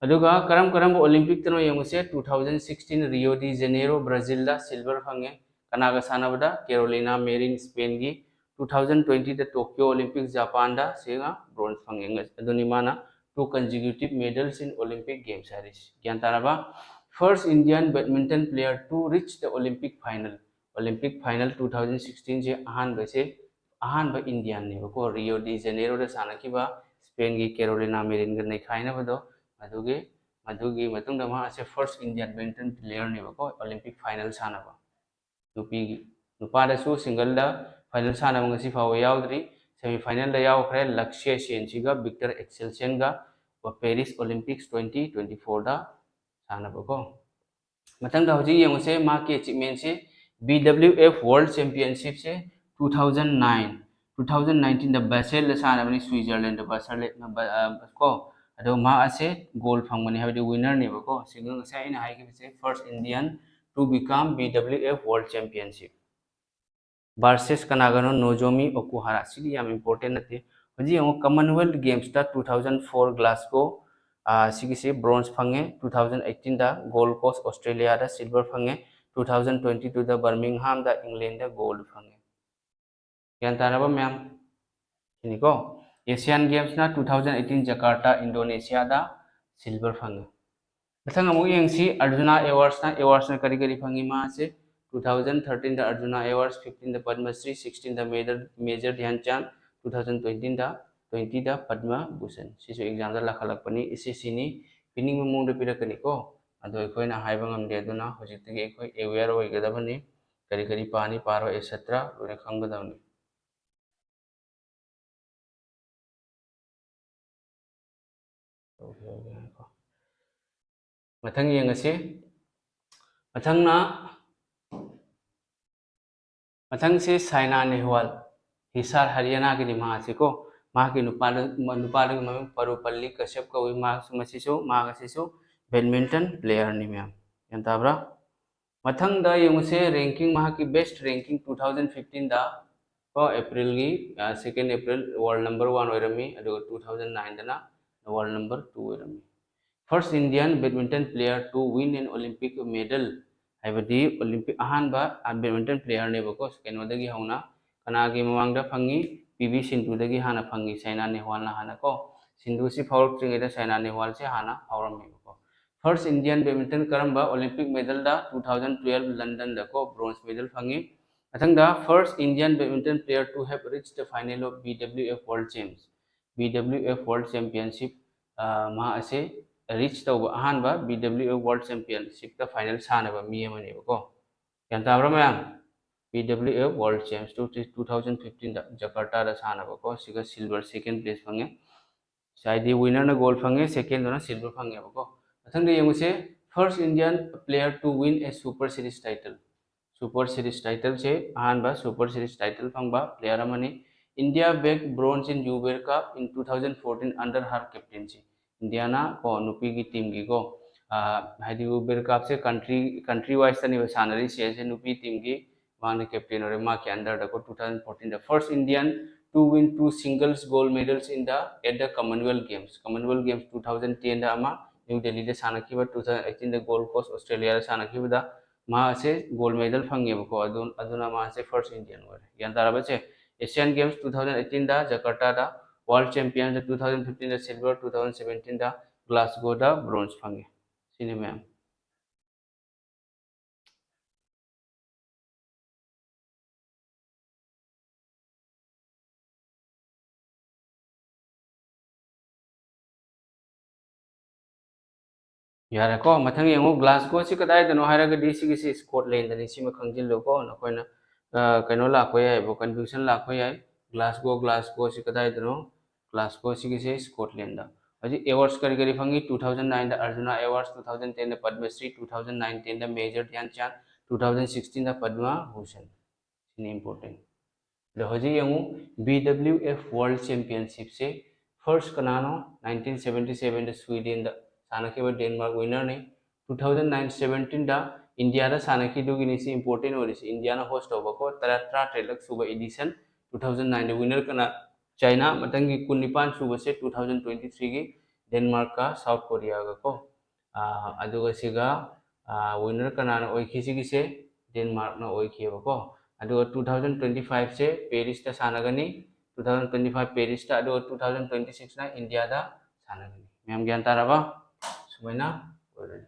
ꯑꯗꯨꯒ ꯀꯔꯝ ꯀꯔꯝꯕ Olympic ꯇꯅꯣ ꯌꯦꯡꯉꯨꯁꯦ꯫ Two thousand sixteen Rio de Janeiro, Brazil ꯗ silver ꯐꯪꯉꯦ꯫ ꯀꯅꯥꯒ ꯁꯥꯟꯅꯕꯗ? Carolina Marin, Spain ꯒꯤ꯫ Two thousand twenty ꯗ Tokyo Olympics Japan ꯗ ꯁꯤꯒ bronze ꯐꯪꯉꯦ꯫ ꯑꯗꯨꯅꯤ ꯃꯥꯅ two consecutive medals in Olympic Games ꯍꯥꯏꯔꯤꯁꯤ꯫ ꯒ꯭ꯌꯥꯟ ꯇꯥꯔꯕ? First Indian badminton player to reach the Olympic final꯫ Olympic final two thousand sixteen ꯁꯦ ꯑꯍꯥꯟꯕꯁꯦ, ꯑꯍꯥꯟꯕ Indian ꯅꯦꯕꯀꯣ꯫ Rio de Janeiro ꯗ ꯁꯥꯟꯅꯈꯤꯕ Spain ꯒꯤ Carolina Marin ꯒ ꯅꯩꯈꯥꯏꯅꯕꯗꯣ, ꯑꯗꯨꯒꯤ, ꯑꯗꯨꯒꯤ ꯃꯇꯨꯡꯗ ꯃꯥꯁꯦ first Indian badminton player ꯅꯦꯕꯀꯣ Olympic final ꯁꯥꯟꯅꯕ꯫ ꯅꯨꯄꯤꯒꯤ, ꯅꯨꯄꯥꯗꯁꯨ single ꯗ final ꯁꯥꯟꯅꯕ ꯉꯁꯤ ꯐꯥꯎꯕ ꯌꯥꯎꯗ꯭ꯔꯤ꯫ Semi final ꯗ ꯌꯥꯎꯈ꯭ꯔꯦ ꯂꯛꯁ꯭ꯌ ꯁꯦꯟꯁꯤꯒ ꯚꯤꯛꯇꯔ ꯑꯦꯛꯁꯦꯜꯁꯦꯟꯒ Paris Olympics twenty twenty four ꯗ ꯁꯥꯟꯅꯕꯀꯣ꯫ ꯃꯊꯪꯗ ꯍꯧꯖꯤꯛ ꯌꯦꯡꯉꯨꯁꯦ ꯃꯍꯥꯛꯀꯤ achievement ꯁꯦ, B W F World Championship ꯁꯦ two thousand nine, two thousand nineteen ꯗ Basel ꯗ ꯁꯥꯟꯅꯕꯅꯤ, Switzerland ꯗ Basel, ꯀꯣ꯫ ꯑꯗꯣ ꯃꯍꯥꯛ ꯑꯁꯦ gold ꯐꯪꯕꯅꯤ, ꯍꯥꯏꯕꯗꯤ winner ꯅꯦꯕꯀꯣ꯫ ꯁꯤꯒ ꯉꯁꯥꯏ ꯑꯩꯅ ꯍꯥꯏꯈꯤꯕꯁꯦ first Indian to become B W F World Championship versus ꯀꯅꯥꯒꯅꯣ? Nozomi Okuhara꯫ ꯁꯤꯗꯤ ꯌꯥꯝ important ꯅꯠꯇꯦ꯫ ꯍꯧꯖꯤꯛ ꯌꯦꯡꯉꯣ, Commonwealth Games ꯇ two thousand four Glasgow, ꯑꯥ, ꯁꯤꯒꯤꯁꯤ bronze ꯐꯪꯉꯦ, two thousand eighteen ꯗ Gold Coast Australia ꯗ silver ꯐꯪꯉꯦ, two thousand twenty two ꯗ Birmingham ꯗ England ꯗ gold ꯐꯪꯉꯦ꯫ ꯒ꯭ꯌꯥꯟ ꯇꯥꯔꯕ ꯃꯌꯥꯝ? ꯁꯤꯅꯤꯀꯣ꯫ Asian Games ꯅ two thousand eighteen Jakarta, Indonesia ꯗ silver ꯐꯪꯉꯦ꯫ ꯃꯊꯪ ꯑꯃꯨꯛ ꯌꯦꯡꯁꯤ, Arjuna Awards ꯅ, awards ꯅ ꯀꯔꯤ ꯀꯔꯤ ꯐꯪꯉꯤ? ꯃꯥꯁꯦ two thousand thirteen ꯗ Arjuna Awards, fifteen ꯗ Padma Shri, sixteen ꯗ Major, Major Dhyan Chand, two thousand twenty ꯗ, twenty ꯗ Padma Bhushan꯫ ꯁꯤꯁꯨ exam ꯗ ꯂꯥꯛꯈꯠꯂꯛꯄꯅꯤ, S S C ꯅꯤ, ꯄꯤꯅꯤꯡꯕ ꯃꯑꯣꯡꯗ ꯄꯤꯔꯛꯀꯅꯤꯀꯣ꯫ ꯑꯗꯣ ꯑꯩꯈꯣꯏꯅ ꯍꯥꯏꯕ ꯉꯝꯗꯦ, ꯑꯗꯨꯅ ꯍꯧꯖꯤꯛꯇꯒꯤ ꯑꯩꯈꯣꯏ aware ꯑꯣꯏꯒꯗꯕꯅꯤ꯫ ꯀꯔꯤ ꯀꯔꯤ ꯄꯥꯅꯤ, ꯄꯥꯔꯣꯏ, et cetera ꯂꯣꯏꯅ ꯈꯪꯒꯗꯕꯅꯤ꯫ ꯃꯊꯪ ꯌꯦꯡꯉꯁꯤ꯫ ꯃꯊꯪꯅ, ꯃꯊꯪꯁꯦ ꯁꯥꯏꯅꯥ ꯅꯦꯍꯋꯥꯜ, ꯍꯤꯁꯥꯔ ꯍꯔꯤꯌꯥꯅꯥꯒꯤꯅꯤ ꯃꯍꯥꯛꯁꯤꯀꯣ꯫ ꯃꯍꯥꯛꯀꯤ ꯅꯨꯄꯥꯗꯨ, ꯅꯨꯄꯥꯗꯨꯒꯤ ꯃꯃꯤꯡ ꯄꯔꯨꯄꯜꯂꯤ ꯀꯁ꯭ꯌꯞ ꯀꯧꯏ꯫ ꯃꯍꯥꯛꯁꯨ, ꯃꯁꯤꯁꯨ, ꯃꯍꯥꯛ ꯑꯁꯤꯁꯨ badminton player ꯅꯤ ꯃꯌꯥꯝ꯫ ꯒ꯭ꯌꯥꯟ ꯇꯥꯕ꯭ꯔꯥ? ꯃꯊꯪꯗ ꯌꯦꯡꯉꯨꯁꯦ, ranking, ꯃꯍꯥꯛꯀꯤ best ranking two thousand fifteen ꯗ ꯀꯣ, April ꯒꯤ, ꯑ, second April world number one ꯑꯣꯏꯔꯝꯃꯤ, ꯑꯗꯨꯒ two thousand nine ꯗꯅ world number two ꯑꯣꯏꯔꯝꯃꯤ꯫ First Indian badminton player to win an Olympic medal, ꯍꯥꯏꯕꯗꯤ Olympic ꯑꯍꯥꯟꯕ, ꯑ, badminton player ꯅꯦꯕꯀꯣ, ꯀꯩꯅꯣꯗꯒꯤ ꯍꯧꯅ, ꯀꯅꯥꯒꯤ ꯃꯃꯥꯡꯗ ꯐꯪꯉꯤ? ꯄꯤ ꯚꯤ ꯁꯤꯟꯙꯨꯗꯒꯤ ꯍꯥꯟꯅ ꯐꯪꯉꯤ ꯁꯥꯏꯅꯥ ꯅꯦꯍꯋꯥꯜꯅ ꯍꯥꯟꯅ ꯀꯣ꯫ ꯁꯤꯟꯙꯨꯁꯤ ꯐꯥꯎꯔꯛꯇ꯭ꯔꯤꯉꯩꯗ ꯁꯥꯏꯅꯥ ꯅꯦꯍꯋꯥꯜꯁꯦ ꯍꯥꯟꯅ ꯐꯥꯎꯔꯝꯃꯦꯕꯀꯣ꯫ First Indian badminton ꯀꯔꯝꯕ Olympic medalꯗ two thousand twelve Londonꯗ ꯀꯣ bronze medal ꯐꯪꯉꯤ? ꯃꯊꯪꯗ first Indian badminton player to have reached the final of B W F World Champs, B W F World Championship, ꯃꯍꯥꯛ ꯑꯁꯦ reach ꯇꯧꯕ ꯑꯍꯥꯟꯕ B W F World Championshipꯇ final ꯁꯥꯟꯅꯕ ꯃꯤ ꯑꯃꯅꯦꯕꯀꯣ꯫ ꯒ꯭ꯌꯥꯟ ꯇꯥꯕ꯭ꯔꯥ ꯃꯌꯥꯝ? B W F World Champs two thousand fifteenꯗ Jakartaꯗ ꯁꯥꯟꯅꯕꯀꯣ, ꯁꯤꯒ silver second place ꯐꯪꯉꯦ꯫ ꯍꯥꯏꯗꯤ winnerꯅ gold ꯐꯪꯉꯦ, secondꯗꯨꯅ silver ꯐꯪꯉꯦꯕꯀꯣ꯫ ꯃꯊꯪꯗ ꯌꯦꯡꯉꯨꯁꯦ, first Indian player to win a Super Series title, Super Series titleꯁꯦ ꯑꯍꯥꯟꯕ Super Series title ꯐꯪꯕ player ꯑꯃꯅꯤ꯫ India bagged bronze in Uber Cup in two thousand fourteen under her captaincy꯫ ꯏꯟꯗꯤꯌꯥꯅ ꯀꯣ ꯅꯨꯄꯤꯒꯤ teamꯒꯤꯀꯣ, ꯍꯥꯏꯗꯤ Uber Cupꯁꯦ country country wiseꯇꯅꯦꯕ ꯁꯥꯟꯅꯔꯤꯁꯦ, ꯑꯁꯦ ꯅꯨꯄꯤ teamꯒꯤ ꯃꯥꯅ captain ꯑꯣꯏꯔꯦ, ꯃꯥꯒꯤ underꯗ ꯀꯣ two thousand fourteenꯗ first Indian to win two singles gold medals in the at the Commonwealth Games, Commonwealth Games two thousand tenꯗ ꯑꯃ, New Delhiꯗ ꯁꯥꯟꯅꯈꯤꯕ, two thousand eighteenꯗ Gold Coast Australiaꯗ ꯁꯥꯟꯅꯈꯤꯕꯗ ꯃꯥꯁꯦ gold medal ꯐꯪꯉꯦꯕꯀꯣ꯫ ꯑꯗꯨ ꯑꯗꯨꯅ ꯃꯥꯁꯦ first Indian ꯑꯣꯏꯔꯦ꯫ ꯒ꯭ꯌꯥꯟ ꯇꯥꯔꯕꯁꯦ? Asian Games two thousand eighteenꯗ Jakartaꯗ, World Championꯗ two thousand fifteenꯗ silver, two thousand seventeenꯗ Glasgowꯗ bronze ꯐꯪꯉꯦ꯫ ꯁꯤꯅꯤ ꯃꯌꯥꯝ꯫ ꯌꯥꯔꯦꯀꯣ, ꯃꯊꯪ ꯌꯦꯡꯉꯨ, Glasgowꯁꯤ ꯀꯗꯥꯏꯗꯅꯣ ꯍꯥꯏꯔꯒꯗꯤ ꯁꯤꯒꯤꯁꯤ Scotlandꯅꯤ꯫ ꯁꯤꯃ ꯈꯪꯖꯤꯜꯂꯨꯀꯣ, ꯅꯈꯣꯏꯅ ꯀꯩꯅꯣ ꯂꯥꯛꯄ ꯌꯥꯏꯕ, confusion ꯂꯥꯛꯄ ꯌꯥꯏ꯫ Glasgow, Glasgowꯁꯤ ꯀꯗꯥꯏꯗꯅꯣ? Glasgowꯁꯤꯒꯤꯁꯦ Scotlandꯗ꯫ ꯍꯧꯖꯤꯛ awards ꯀꯔꯤ ꯀꯔꯤ ꯐꯪꯉꯤ? Two thousand nineꯗ Arjuna Awards, two thousand tenꯗ Padma Shri, two thousand nineteen Major Dhyan Chand, two thousand sixteenꯗ Padma Bhushan꯫ ꯁꯤꯅꯤ important꯫ ꯑꯗꯣ ꯍꯧꯖꯤꯛ ꯌꯦꯡꯉꯨ, B W F World Championshipꯁꯦ first ꯀꯅꯥꯅꯣ? Nineteen seventy sevenꯗ Swedenꯗ ꯁꯥꯟꯅꯈꯤꯕ Denmark winnerꯅꯤ꯫ Two thousand nine seventeenꯗ ꯏꯟꯗꯤꯌꯥꯗ ꯁꯥꯟꯅꯈꯤꯗꯨꯒꯤꯅꯤ ꯁꯤ important ꯑꯣꯏꯔꯤꯁꯤ꯫ ꯏꯟꯗꯤꯌꯥꯅ host ꯇꯧꯕꯀꯣ, ꯇꯔꯥ ꯇꯔꯥꯇꯔꯦꯠꯂꯛ ꯁꯨꯕ edition꯫ Two thousand nineꯗ winner ꯀꯅꯥ? China꯫ ꯃꯊꯪꯒꯤ ꯀꯨꯟꯅꯤꯄꯥꯟ ꯁꯨꯕꯁꯦ two thousand twenty threeꯒꯤ Denmarkꯀ South Koreaꯒ ꯀꯣ꯫ ꯑꯗꯨꯒ ꯁꯤꯒ winner ꯀꯅꯥꯅ ꯑꯣꯏꯈꯤ? ꯁꯤꯒꯤꯁꯦ Denmarkꯅ ꯑꯣꯏꯈꯤꯑꯕꯀꯣ꯫ ꯑꯗꯨꯒ two thousand twenty five ꯁꯦ ꯄꯦꯔꯤꯁꯇ ꯁꯥꯟꯅꯒꯅꯤ, two thousand twenty five ꯄꯦꯔꯤꯁꯇ, ꯑꯗꯨꯒ two thousand twenty six ꯅ ꯏꯟꯗꯤꯌꯥꯗ ꯁꯥꯟꯅꯒꯅꯤ꯫ ꯃꯌꯥꯝ ꯒ꯭ꯌꯥꯟ ꯇꯥꯔꯕ? ꯁꯨꯃꯥꯏꯅ ꯑꯣꯏꯔꯅꯤ꯫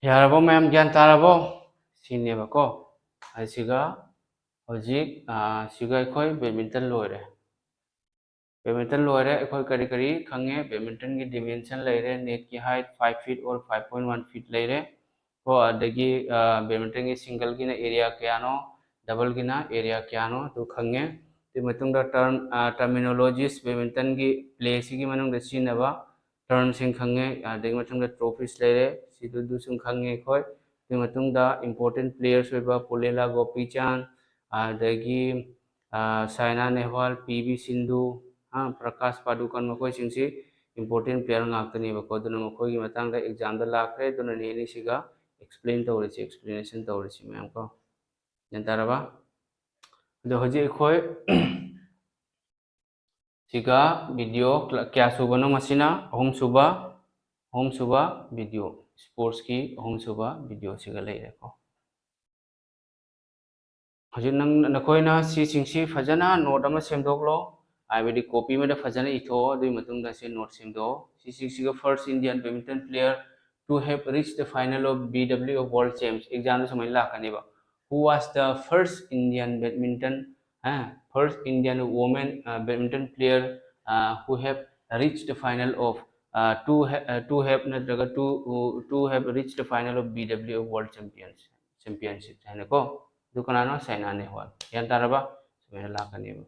ꯌꯥꯔꯕꯣ ꯃꯌꯥꯝ? ꯒ꯭ꯌꯥꯟ ꯇꯥꯔꯕꯣ? ꯁꯤꯅꯦꯕꯀꯣ꯫ ꯑꯁꯤꯒ ꯍꯧꯖꯤꯛ, ꯑꯥ, ꯁꯤꯒ ꯑꯩꯈꯣꯏ badminton ꯂꯣꯏꯔꯦ꯫ Badminton ꯂꯣꯏꯔꯦ꯫ ꯑꯩꯈꯣꯏ ꯀꯔꯤ ꯀꯔꯤ ꯈꯪꯉꯦ? Badmintonꯒꯤ dimension ꯂꯩꯔꯦ, netꯀꯤ height five feet or five point one feet ꯂꯩꯔꯦ꯫ ꯀꯣ, ꯑꯗꯒꯤ, ꯑꯥ, badmintonꯒꯤ singleꯒꯤꯅ area ꯀꯌꯥꯅꯣ, doubleꯒꯤꯅ area ꯀꯌꯥꯅꯣ ꯑꯗꯨ ꯈꯪꯉꯦ꯫ ꯑꯗꯨꯒꯤ ꯃꯇꯨꯡꯗ term, ꯑꯥ, terminologies, badmintonꯒꯤ playꯁꯤꯒꯤ ꯃꯅꯨꯡꯗ ꯁꯤꯖꯤꯟꯅꯕ termꯁꯤꯡ ꯈꯪꯉꯦ꯫ ꯑꯗꯒꯤ ꯃꯊꯪꯗ trophies ꯂꯩꯔꯦ, ꯁꯤꯗꯨ, ꯑꯗꯨꯁꯨ ꯈꯪꯉꯦ ꯑꯩꯈꯣꯏ꯫ ꯑꯗꯨꯒꯤ ꯃꯇꯨꯡꯗ important players ꯑꯣꯏꯕ ꯄꯨꯂꯦꯂꯥ ꯒꯣꯄꯤꯆꯥꯟ, ꯑꯗꯒꯤ, ꯑꯥ, ꯁꯥꯏꯅꯥ ꯅꯦꯍꯋꯥꯜ, ꯄꯤ ꯚꯤ ꯁꯤꯟꯙꯨ, ꯑꯥ, ꯄ꯭ꯔꯀꯥꯁ ꯄꯥꯗꯨꯀꯟ, ꯃꯈꯣꯏꯁꯤꯡꯁꯤ important player ꯉꯥꯛꯇꯅꯦꯕꯀꯣ꯫ ꯑꯗꯨꯅ ꯃꯈꯣꯏꯒꯤ ꯃꯇꯥꯡꯗ examꯗ ꯂꯥꯛꯈ꯭ꯔꯦ꯫ ꯑꯗꯨꯅꯅꯦ ꯑꯩꯅ ꯁꯤꯒ explain ꯇꯧꯔꯤꯁꯤ, explanation ꯇꯧꯔꯤꯁꯤ ꯃꯌꯥꯝ ꯀꯣ꯫ ꯒ꯭ꯌꯥꯟ ꯇꯥꯔꯕ? ꯑꯗꯣ ꯍꯧꯖꯤꯛ ꯑꯩꯈꯣꯏ ꯁꯤꯒ video ꯀ꯭ꯂ-, ꯀꯌꯥ ꯁꯨꯕꯅꯣ? ꯃꯁꯤꯅ ꯑꯍꯨꯝ ꯁꯨꯕ, ꯑꯍꯨꯝ ꯁꯨꯕ video, sportsꯀꯤ ꯑꯍꯨꯝ ꯁꯨꯕ videoꯁꯤꯒ ꯂꯩꯔꯦꯀꯣ꯫ ꯍꯧꯖꯤꯛ ꯅꯪ, ꯅꯈꯣꯏꯅ ꯁꯤꯁꯤꯡꯁꯤ ꯐꯖꯅ note ꯑꯃ ꯁꯦꯝꯗꯣꯛꯂꯣ, ꯍꯥꯏꯕꯗꯤ copy ꯑꯃꯗ ꯐꯖꯅ ꯏꯊꯣꯛꯑꯣ꯫ ꯑꯗꯨꯒꯤ ꯃꯇꯨꯡꯗ ꯁꯤ note ꯁꯦꯝꯗꯣꯛꯑꯣ꯫ ꯁꯤꯁꯤꯡꯁꯤꯒ first Indian badminton player to have reached the final of B W F World Champs, examꯗ ꯁꯨꯃꯥꯏꯅ ꯂꯥꯛꯀꯅꯦꯕ, "Who was the first Indian badminton First Indian women uh, badminton player uh, who have reached the final of uh, two ha- uh, two have ꯅꯠꯇ꯭ꯔꯒ two uh, two have reached the final of B W F World Champions Championship ꯍꯥꯏꯅꯀꯣ꯫ ꯑꯗꯨ ꯀꯅꯥꯅꯣ? ꯁꯥꯏꯅꯥ ꯅꯦꯍꯋꯥꯜ꯫ ꯒ꯭ꯌꯥꯟ ꯇꯥꯔꯕ? ꯁꯨꯃꯥꯏꯅ ꯂꯥꯛꯀꯅꯦꯕ꯫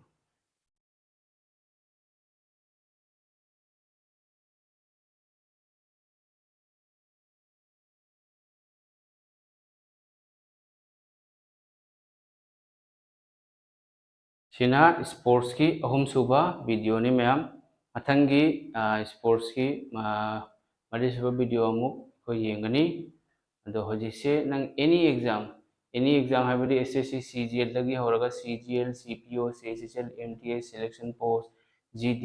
ꯁꯤꯅ ꯏꯁꯄꯣꯔꯠꯁꯀꯤ ꯑꯍꯨꯝꯁꯨꯕ ꯚꯤꯗꯤꯑꯣꯅꯤ ꯃꯌꯥꯝ꯫ ꯃꯊꯪꯒꯤ ꯏꯁꯄꯣꯔꯠꯁꯀꯤ ꯃꯔꯤꯁꯨꯕ ꯚꯤꯗꯤꯑꯣ ꯑꯃꯨꯛ ꯑꯩꯈꯣꯏ ꯌꯦꯡꯒꯅꯤ꯫ ꯑꯗꯣ ꯍꯧꯖꯤꯛꯁꯦ ꯅꯪ ꯑꯦꯅꯤ ꯑꯦꯛꯖꯥꯝ ꯑꯦꯅꯤ ꯑꯦꯛꯖꯥꯝ ꯍꯥꯏꯕꯗꯤ S S C C G L ꯗꯒꯤ ꯍꯧꯔꯒ C G L, C P O, C H S L, M T S, selection post, G D,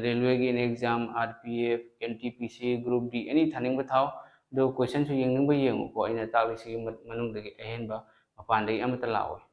railway ꯒꯤ ꯑꯦꯅꯤ exam, R P F, N T P C, group D, ꯑꯦꯅꯤ ꯊꯥꯅꯤꯡꯕ ꯊꯥꯎ꯫ ꯑꯗꯨꯒ ꯀꯣꯏꯁꯟꯁꯨ ꯌꯦꯡꯅꯤꯡꯕ ꯌꯦꯡꯉꯨꯀꯣ꯫ ꯑꯩꯅ ꯇꯥꯛꯂꯤꯁꯤꯒꯤ ꯃꯅꯨꯡꯗꯒꯤ ꯑꯍꯦꯟꯕ ꯃꯄꯥꯟꯗꯒꯤ ꯑꯃꯠꯇ ꯂꯥꯛꯑꯣꯏ꯫